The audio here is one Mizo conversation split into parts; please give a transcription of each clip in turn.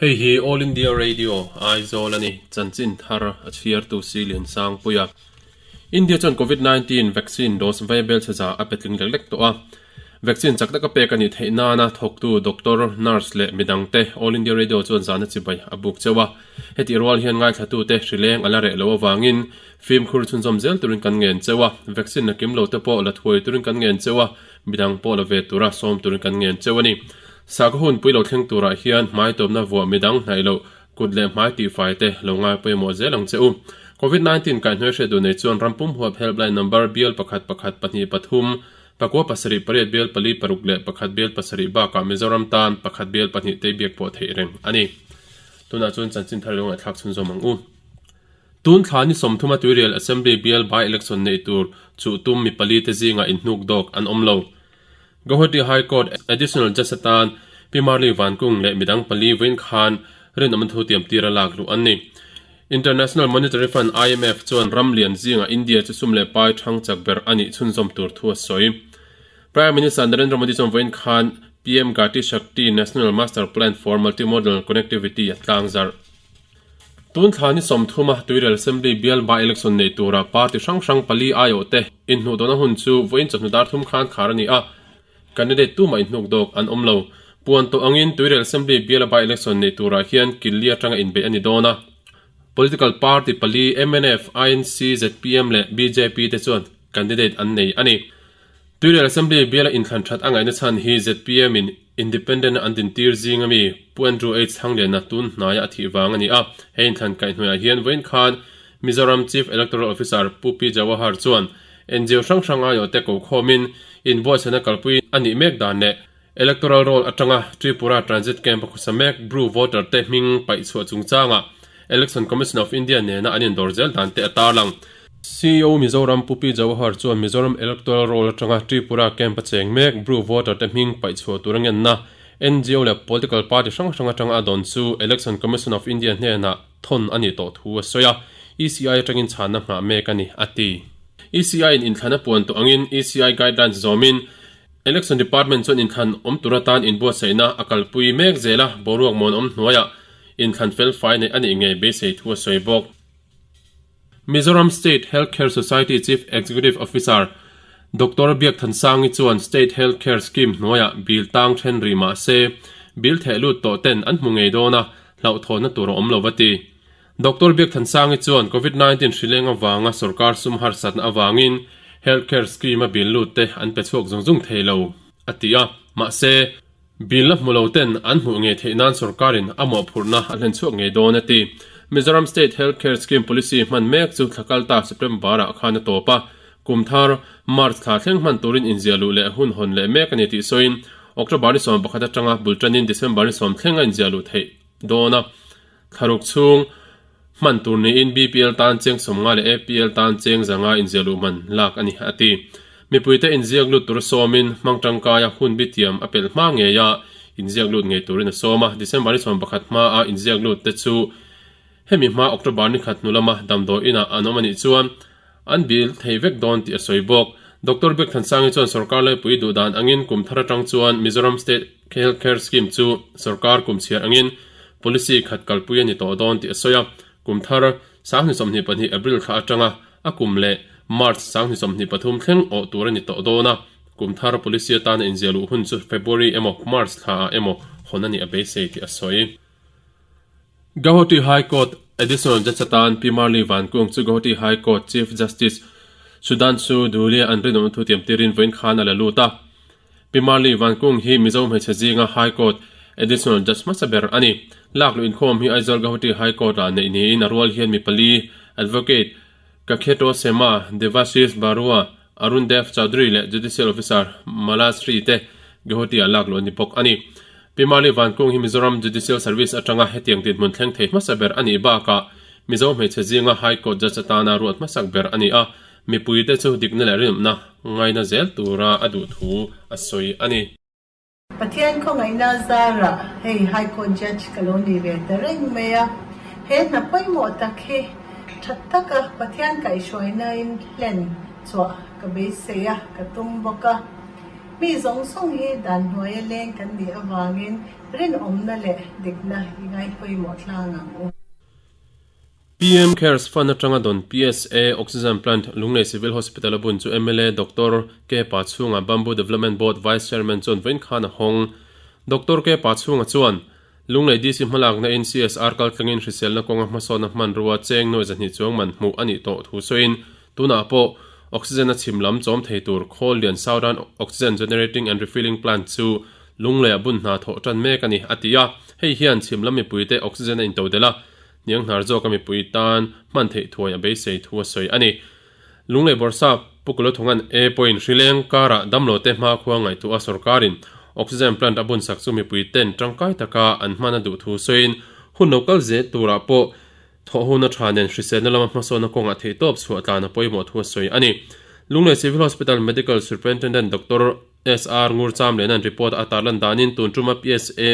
Hei hi All India Radio, Aizawl a ni, chanchin thar a chhiartu Silian Sangpuia. India chuan Covid 19 vaccine dose vaibel chhe za a pe tling lek lek tawh a. Vaccine chak taka pek a nih theih nana thawktu doctor, nurse leh midangte All India Radio chuan zahna chibai a buk cheuh a. Hetih rual hian ngaithlatute hrileng a la reh loh avangin fimkhur chhunzawm zel turin kan ngen cheuh a. Vaccine la kim lo te pawh la thuai turin kan ngen cheuh a, midang pawh la ve tura sawm turin kan ngen cheuh a ni. Sakhaw hunpui lo thleng turah hian hmai tawpna vuah midang hnaih loh Kut leh hmai tihfai te lo ngai pawimawh zel ang che u. Covid 19 kaihhnuai hriat duh nei chuan rampum huap helpline number bial pakhat pakhat pahnih pathum pakua pasarih pariat bial pali paruk leh pakhat bial pasarih bakah Mizoram tan pakhat bial pahnih te biak pawh theih reng a ni. Tunah chuan chanchin thar lo ngaihthlak chhunzawm ang u. Tun thla ni sawmthuma Tuirial Assembly bial by election neih tur chuh tum mi pali te zingah inhnuk dawk an awm lo. Guwahati High Court Additional Judge atan Pi Marli Vankung leh midang pali vawiin khan rinawm thu tiam tira lak luh an ni. International Monetary Fund, IMF, chuan ram lian zingah India chu sum leh pai thang chak ber a nih chhunzawm tur thu a sawi. Prime Minister Narendra Modi chuan vawiin khan PM Gati Shakti National Master Plan for Multimodal Connectivity a tlangzarh. Tun thla ni sawmthuma Tuirial Assembly bial by election nei tura party hrang hrang pali aiawh te inhnuh dawhna hun chu vawiin chawhnu dar thum khan khar a ni a, candidate tumah inhnuk dawk an awm lo. Puan tawh angin Tuirial Assembly biala by election nei turah hian Killi atanga inbeih a ni dawn a. Political party pali mnf, INC, zpm leh bjp te chuan candidate an nei a ni. Tuirial Assembly biala inthlan that a ngaihna chhan hi zpm in Independent an dintir zing ami Pu Andrew H Thangliana tun hnaia a thih vang a ni a. He inthlan kaihhnuaiah hian vawiin khan Mizoram Chief Electoral Officer Pu P Jawahar chuan NGO hrang hrang aiawhte kokhawmin inbuatsaihna kalpui a nih mek dan leh Electoral Roll atanga Tripura Transit Camp a khawsa mek Bru voter te hming paih chhuah chungchangah Election Commission of India nena an indawr zel dan te a tarlang. CEO Mizoram Pu P Jawahar chuan Mizoram Electoral Roll atanga Tripura camp a cheng mek Bru voter te hming paih chhuah tur a ngenna NGO leh political party hrang hrang atanga a dawn chu Election Commission of India hnenah thawn a nih tawh thu a sawi a, ECI atangin chhanna nghah mek a ni, a ti. ECI in inthlan a puan tawh angin ECI guidelines zawmin Election Department chuan inthlan awm tur atan inbuatsaihna a kalpui mek zel a, boruak muanawm hnuaiah inthlan fel fai neih a nih ngei beisei thu a sawi bawk. Mizoram State Health Care Society Chief Executive Officer Doctor Biak Thansangi chuan State Health Care Scheme hnuaiah bill tang then rih mah se, bill theh lut tawh ten an hmu ngei dawn a, hlauhthawnna tur a awm lo a ti. Doctor Biak Thansangi chuan Covid 19 hrileng avanga sorkar sum harsatna avangin Health Care Scheme a bill lut te an pe chhuak zung zung thei lo a ti a, mahse, Bill la hmu lo ten an hmuh ngei theih nan sorkarin a mawhphurhna a hlen chhuak ngei dawn a ti. Mizoram State Health Care Scheme Policy hman mek chu thla kal ta September ah khan a tawp a, kum thar March thla thleng hman turin inziah luh leh hun hawn leh mek a ni tih sawiin October ni 11 atanga bul tanin December ni sawm thleng a inziah luh theih dawn a. Thlaruk chhung hman tur niin BPL tan cheng sawmnga leh APL tan cheng zanga inziah luh man lak a ni, a ti. Mipuite inziak lut tur sawmin hmang tangkaia hun bitiam a pelh hma ngeia inziak lut ngei turin a sawm a. December ni 11 hmaa inziak lut te chu hemi hma October ni khat hnu lama damdawi inah an awm a nih chuan An bill thei vek dawn tih a sawi bawk. Doctor Biak Thansangi chuan sorkar laipui duh dan angin kum thar atang chuan Mizoram State Health Care Scheme chu sorkar kum chhiar angin policy khat kalpui a ni tawh dawn tih a sawi a. Kum thar 2022 April thla atanga a kum leh March 2023 thleng awh tur a ni tawh dawn a. Kum thar policy atana inziah luh hun chu February emaw March thla ah emaw hawn a nih a beisei tih a sawi. Guwahati High Court Additional Judge atan Pi Marli Vankung chu Guwahati High Court Chief Justice Sudhanshu Dhulia an rinawmna thu tiam tirin vawiin khan a la lut a. Pi Marli Vankung hi Mizo hmeichhe zinga High Court Additional Judge hmasa ber a ni. Lak luh inkhawm hi Aizawl Guwahati High Court ah neih niin a rual hian mi pali Advocate Kakheto Sema, Devashish Barua, Arun Dev Chaudhary leh Judicial Officer Mala Sri te Guwahati ah lak luh an ni bawk a ni. Pi Mali Vankung hi Mizoram Judicial Service atanga hetiang dinhmun thleng thei hmasa ber a nih bakah Mizo hmeichhe zinga High Court Judge atana ruat hmasak ber a ni a, mipuite chu dikna leh rinawmna ngaina zel tura a duh thu a sawi a ni. Pathian khawngaihna zarah hei High Court Judge ka lo ni ve ta reng mai a, he hna pawimawh tak hi tha taka Pathian kaihhruainain hlen chhuah ka beisei a, ka tum bawk a. Mi zawng zawng hi dan hnuaia leng kan nih avangin rinawmna leh dikna i ngaipawimawh tlang ang u. PM Cares Fund atanga dawn PSA Oxygen Plant Lunglei Civil Hospital a bun chu mla Doctor K Pachhunga Bamboo Development Board Vice Chairman chuan vawiin khan a hawng. Doctor K Pachhunga chuan, Lunglei DC hmalakna in CSR kaltlangin hriselna kawnga hmasawnna hmanrua cheng nuai zahnih chuang man hmuh a nih tawh thu sawiin tunah pawh oxygen a chhim lam chawm thei tur khawl lian Southern Oxygen Generating and Refilling Plant chu Lungleiah bun hna thawh tan mek a ni, a ti a. Hei hian chhim lam mipuite oxygen a intodelh a, Hnianghnar zawka mipui tan hman theih thuai a beisei thu a sawi a ni. Lunglei Bawrhsap Pu Kulathunga'n E pawhin hrileng karah damlote hmakhua ngaihtuah a sawrkarin oxygen plant a bunsak chu mipui ten tangkai taka an hman a duh thu sawiin hun lo kal zel turah pawh thawh hun a tha nen hriselna lama hmasawnna kawngah theihtawp chhuah tlan a pawimawh thu a sawi a ni. Lunglei Civil Hospital Medical Superintendent Doctor SR Ngurcham lehna an report a tarlan danin tun tuma PSA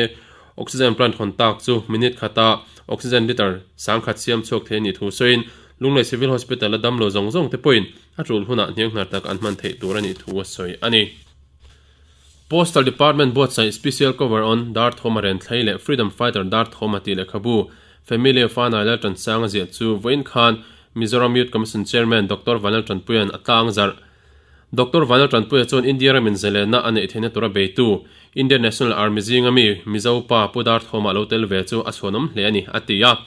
oxygen plant hawn tak chu minute khata oxygen litre sangkhat siam chhuak thei a nih thu sawiin Lunglei Civil Hospital a damlo zawng zawng te pawhin a tul hunah hnianghnar tak an hman theih tur a nih thu a sawi a ni. Postal Department buatsaih Special Cover on Darthawma Renthlei leh Freedom Fighter Darthawma tih lehkhabu Familia Fanai Laltansanga ziah chu vawiin khan Mizoram Youth Commission Chairman Doctor Vanlaltanpuia'n a tlangzarh. Doctor Vanal Tanpuia chuan India ramin zalenna a neih theihna tura beitu, Indian National Army zinga mi Mizo pa Pu Darthawma lo tel ve chu a chhuanawm hle a ni, a ti a.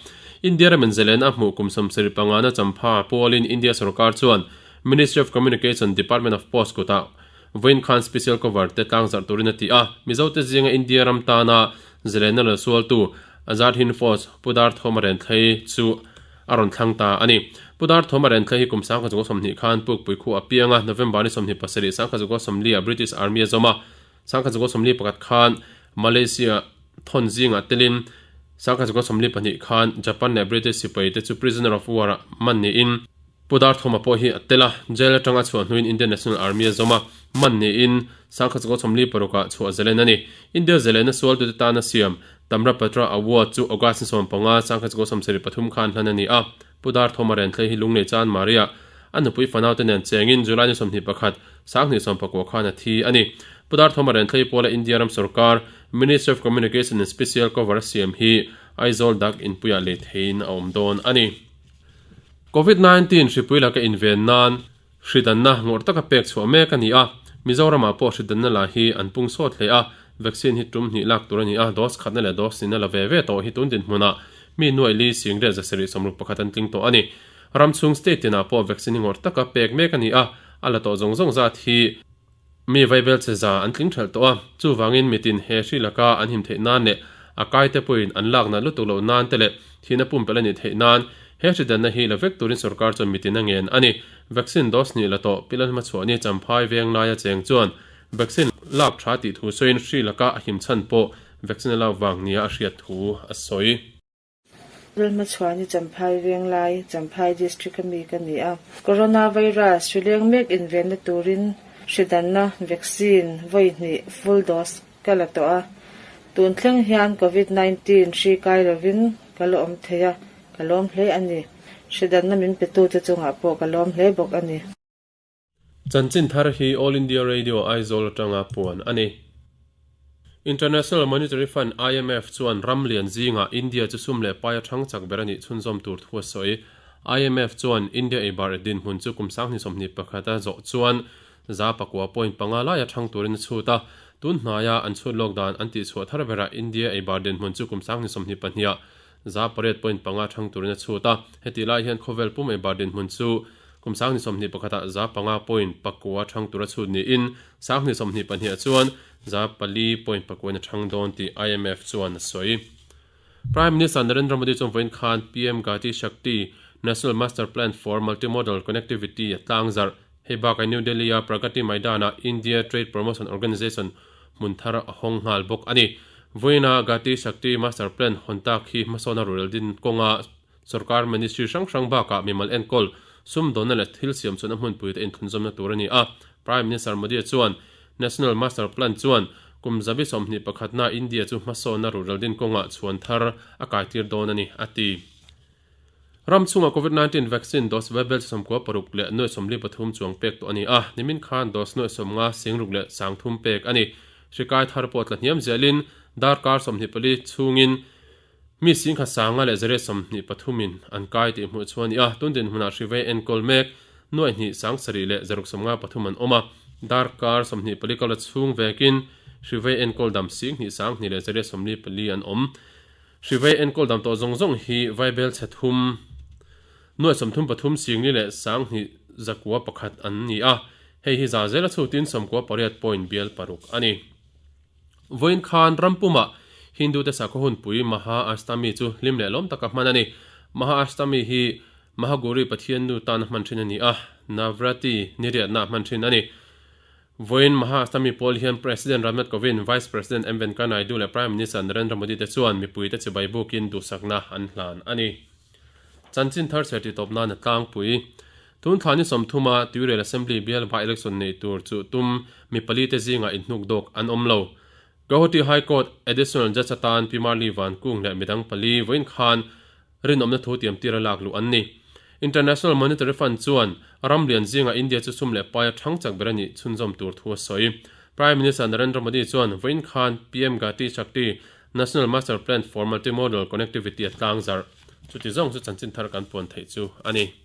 India ramin zalenna a hmuh kum 75 pangana champha pualin India sorkar chuan Ministry of Communication, Department of Post kutah vawiin khan special cover te tlangzarh turin a ti a. Mizote zinga India ram tana zalenna la sualtu Azad Hind Force Pu Darthawma Renthlei chu a rawn thlang ta a ni. Pu Darthawma Renthlei hi kum 1920 khan Pukpui khu a piang a, November ni 27, 1940 ah British Army a zawm a, 1941 khan Malaysia thawn zingah telin 1942 khan Japan leh British sipai te chu Prisoner of War ah man niin Pu Darthawma pawh hi a tel a, jail atanga chhuah hnuin Indian National Army a zawm a, man niin 1946 ah chhuah zalen a ni. India zalena sualtute tana siam Tamrapatra Award chu August ni 15, 1973 khan hlan a ni a. Pu Darthawma Renthlei hi Lunglei Chan Maria a nupui fanaute nen chengin July ni 21, 1919 khan a thi a ni. Pu Darthawma Renthlei pawla India ram sorkar Ministry of Communication in Special Cover a siam hi Aizawl Dak inpuiah lei theiin a awm dawn a ni. Covid 19 hripui laka inven nan hridanna ngawrh taka pek chhuah mek a ni a, Mizoramah pawh hridanna la hi an pung sawt hle a, vaccine hi tum hnih lak tur a ni a, dose khatna leh dose hnihna la ve ve tawh hi tun dinhmunah mi nuaih li singriat zasarih 61 an tling tawh a ni. Ram chhung state tinah pawh vaccine hi ngawrh taka pek mek a ni a, a la tawh zawng zawng zat hi Mi vaibel che za an tling ṭhelh tawh a, chuvangin mitin he hri laka an him theih nan leh a kaite pawhin an lak nat lutuk loh nan te leh thihna pumpelh a nih theih nan he hri danna hi la vek turin sorkar chuan mitin a ngen a ni. Vaccine dose hnih la tawh Pilan hmachhuahni Champhai veng laia cheng chuan vaccine lak ṭha tih thu sawiin hri laka a him chhan pawh vaccine a lak vang nia a hriat thu a sawi. Lalhmachhuani Champhai Venglai, Champhai District a mi ka ni a. Coronavirus hri leng mek invenna turin hri danna vaccine vawi hnih full dose ka la tawh a. Tun thleng hian Covid 19 hri kai lovin ka la awm thei a, ka lawm hle a ni. Hri danna min petute chungah pawh ka lawm hle bawk a ni. Chanchin thar hi All India Radio Aizawl atanga puan a ni. International Monetary Fund, IMF, chuan ram lian zingah India chu sum leh pai a thang chak ber a nih chhunzawm tur thu a sawi. IMF chuan India eibar e dinhmun chu kum 2021 a zawh chuan 9.5 laia thang turin a chhut a. Tun hnaia an chhut lawk dan an tihchhuah thar berah India eibar dinhmun chu kum 2022 8.5 thang turin a chhut a. Hetih lai hian khawvel pum eibar dinhmun chu kum 2021 5.9 thang tura chhut niin 2022 chuan 4.9 a thang dawn tih IMF chuan a sawi. Prime Minister Narendra Modi chuan vawiin khan PM Gati Shakti National Master Plan for Multimodal Connectivity a tlangzarh. Hei bakah New Delhi-a Pragati Maidan-ah India Trade Promotion Organisation hmun thar a hawng nghal bawk a ni. Vawiina Gati Shakti Master Plan hawn tak hi hmasawna rural din kawnga sorkar ministry hrang hrang bakah mimal enkawl, sumdawnna leh thil siam chhuahna hmunpuite inthlunzawmna tur a ni a. Prime Minister Modi chuan National Master Plan chuan kum 21 na India chu hmasawna rural din kawngah chhuan thar a kaitir dawn a ni, a ti. Ram chhunga Covid 19 vaccine dose vaibel 96 leh nuai 43 chuang pek tawh a ni a, nimin khan dose nuai 50 60 leh 30 pek a ni. Hri kai thar pawh tla hniam zelin darkar 24 chhungin mi singkhat sanga leh zariat 23 in an kai tih hmuh chu a ni a, tun dinhmunah hri vei enkawl mek nuai hnih sang sarih leh zaruk 53 an awm a, darkar 24 kal a chhung vekin hri vei enkawl dam sing hnih sang hnih leh zariat 44 an awm. Hri vei enkawl dam tawh zawng zawng hi vaibel chhe thum nuai 33 singli leh sang hnih zakua pakhat an ni a, hei hi za zela chhutin 98 point bial paruk a ni. Vawiin khan ram pumah Hindu te sakhaw hunpui Maha Ashtami chu hlim leh lawm taka hman a ni. Maha Ashtami hi Mahaguri Pathian nu tana hman thin a ni a, Navrati ni riatna hman thin a ni. Vawiin Maha Ashtami pawl hian President Ramnath Kovind, Vice President M Venkaiah Naidu leh Prime Minister Narendra Modi te chuan mipuite chibai bukin duhsakna an hlan a ni. Chanchin thar chher tih tawp nan a tlangpui. Tun thla ni 30 a Tuirial Assembly bial by election nei tur chu tum mi pali te zingah inhnuk dawk an awm lo. Guwahati High Court Additional Judge atan Pi Marli Vankung leh midang pali vawiin khan rinawmna thu tiam tira lak luh an ni. International Monetary Fund chuan ram lian zingah India chu sum leh paia thang chak ber a nih chhunzawm tur thu a sawi. Prime Minister Narendra Modi chuan vawiin khan PM Gati Shakti National Master Plan for Multimodal Connectivity a tlang zarh. Chuti zawng chu chanchin thar kan puan theih chu a ni.